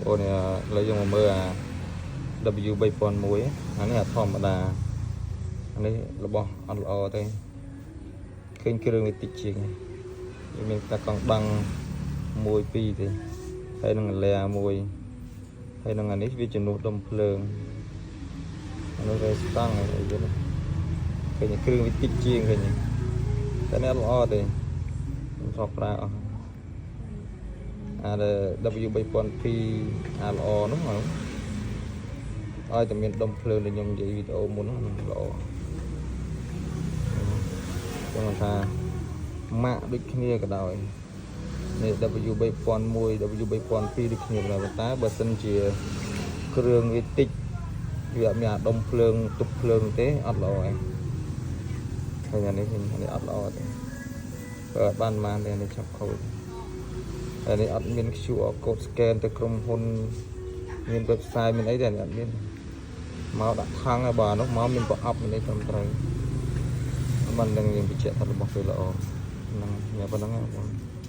អូនឥឡូវយើងមកមើលអា W 3001អានេះអាធម្មតាអានេះរបស់អត់ល្អទេឃើញគ្រឿងវាតិចជាងវាមានតែកង់ដង់មួយពីរទេហើយនឹងឡាមួយហើយនឹងអានេះវាជំនួសដុំភ្លើងអានោះវាស្តង់អីវានេះឃើញគ្រឿងវាតិចជាងឃើញតែនេះអត់ល្អទេខ្ញុំធ្លាប់ប្រើអស់អា W 3002អាល្អនោះឲ្យតែមានដុំភ្លើងដែលខ្ញុំនិយាយវីដេអូមុនហ្នឹងល្អខ្ញុំថាម៉ាកដូចគ្នាក៏ដោយនេះ W 3001 W 3002ដូចគ្នាក៏ដោយប៉ុន្តែបើសិនជាគ្រឿងវាតិចវាអត់មានអាដុំភ្លើងទប់ភ្លើងទេអត់ល្អឯងឃើញអានេះឃើញអានេះអត់ល្អទេបើអត់បានបានទេអានេះចាប់ខូចហើយនេះអត់មាន QR code scan ទៅក្រុមហ៊ុនមាន website មានអីទេអានេះអត់មានមកដាក់ថង់ហើយបើអានោះមកមានប្រអប់មានអីត្រឹមត្រូវមិនដឹងយើងបញ្ជាក់ថារបស់គេល្អហ្នឹងញ៉ាំប៉ុណ្្នឹងបង។